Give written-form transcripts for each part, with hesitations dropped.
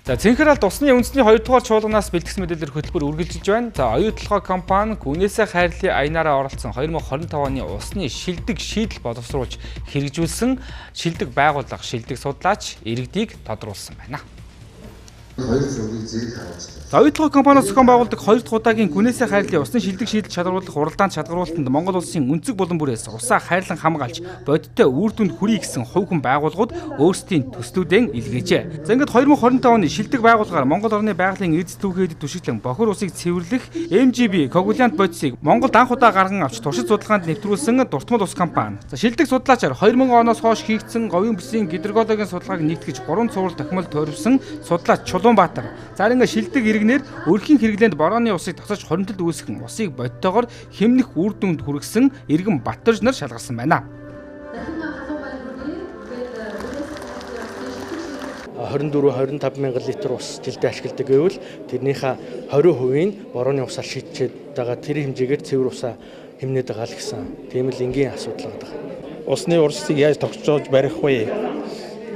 За Цэнхэр алд усны үндэсний 2 дугаар чуулганаас бэлтгэсэн мэдээлэлээр хөтөлбөр үргэлжилж байна. За Оюутолгой компани гүнээсээ хайрлын аянаараа оролцсон 2025 оны усны шилдэг шийдэл боловсруулж хэрэгжүүлсэн шилдэг байгууллага, шилдэг судлаач иргэдийг тодруулсан байна. Хоёр зургийг зэрэг харуулж. За Оюутолгой компаниас зохион байгуулдаг 2 дахь удаагийн гүнээсээ хайрлын усны шилдэг шийдэл чадваруулах уралдаанд шалгаруулалтанд Монгол улсын өнцөг булан бүрээс усаа хайрлан хамгаалж бодиттой үр дүнд хүрье гэсэн хувь хүн байгууллагууд өөрсдийн төслүүдэн илгээжээ. За ингээд 2025 оны шилдэг байгууллагаар Монгол орны байгалийн эз түүхэд түшиглэн бохир усыг цэвэрлэх MGB коагулянт бодисыг Монголд анх удаа гарган авч туршид судалгаанд нэвтрүүлсэн Дуртмал ус компани. За шилдэг судлаачаар 2000 оноос хойш хийгдсэн говийн бүсийн гидрогологийн судалгааг нэгтгэж 3 цуврал тохимол тойрвсон судлаач Чулуунбаатар. За ингээд шилдэг иргэнээр өрхийн хэрэглээнд борооны усыг тосож хоригдолд үүсгэн усыг бодтойгоор хэмнэх үр дүнд хүргэсэн иргэн Баттэрж нар шалгарсан байна. 24-25 мянган литр ус жилдээ ашигладаг гэвэл тэрнийхээ 20% нь борооны усаар шийдчихэд байгаа, тэр хэмжээгээр цэвэр усаа хэмнээд байгаа л гэсэн. Тийм л энгийн асуудал байгаа. Усны урсыг яаж тогтоож барих вэ?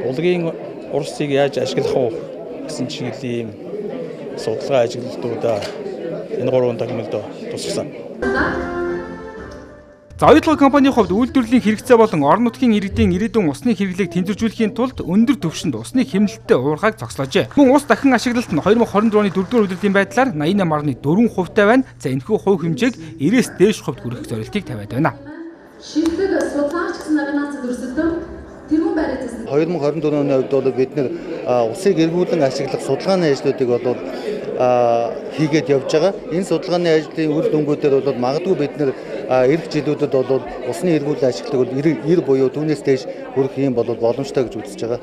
Улгийн урсыг яаж ашиглах вэ гэсэн чиглэлийн судалгаа ажиглалтуудаа энэ гурван тохиолдолд тусгасан. За Оюутолгой компанийн хувьд үйлдвэрлэлийн хэрэгцээ болон орон нутгийн иргэдийн ирээдүйн усны хэрэглээг тэнцвэржүүлэхийн тулд өндөр түвшинд усны хэмнэлттэй уурхайг зогсоожээ. Мөн ус дахин ашиглалт нь 2024 оны 4-р удирдлагын байдлаар 88.4% байна. За энэхүү хувь хэмжээг 90-ээс дээш хувьд хүргэх зорилтыг тавиад байна. Шилдэг судлаач гэсэн номинацид өрсөлдөн тэргүүн байрыг эзэлсэн. 2024 оны хувьд бол бид нэр усыг эргүүлэн ашиглах судалгааны ажлуудыг бол хийгээд явж байгаа. Энэ судалгааны ажлын үр дүнгуудээр бол магадгүй бид нэр ирэх жилүүдэд бол усны эргүүлэн ашиглах бол 90 буюу түүнээс дээш хүрэх юм бол боломжтой гэж үзэж байгаа.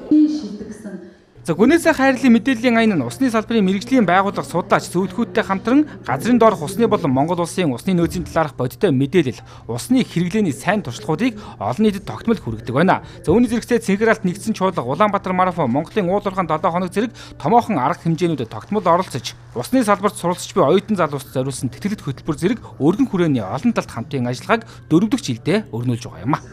За гүнээсээ хайрлын мэдээллийн аян нь усны салбарын мэргэжлийн байгууллага судлаач зөвлөхүүдтэй хамтран газрын доорх усны болон Монгол улсын усны нөөцийн талаарх бодиттой мэдээлэл, усны хэрэглээний сайн туршлагуудыг олон нийтэд тогтмол хүргэдэг байна. За үүний зэрэгцээ Цэнхэр алт нэгдсэн чуулга, Улаанбаатар марафон, Монголын уул уурхайн 7 хоног зэрэг томоохон арга хэмжээнүүдэд тогтмол оролцож, усны салбарт суралцж буй оюутан залууст зориулсан тэтгэлэг хөтөлбөр зэрэг өргөн хүрээний олон талт хамтын ажиллагааг 4 дахь жилдээ өрнүүлж байгаа юм а.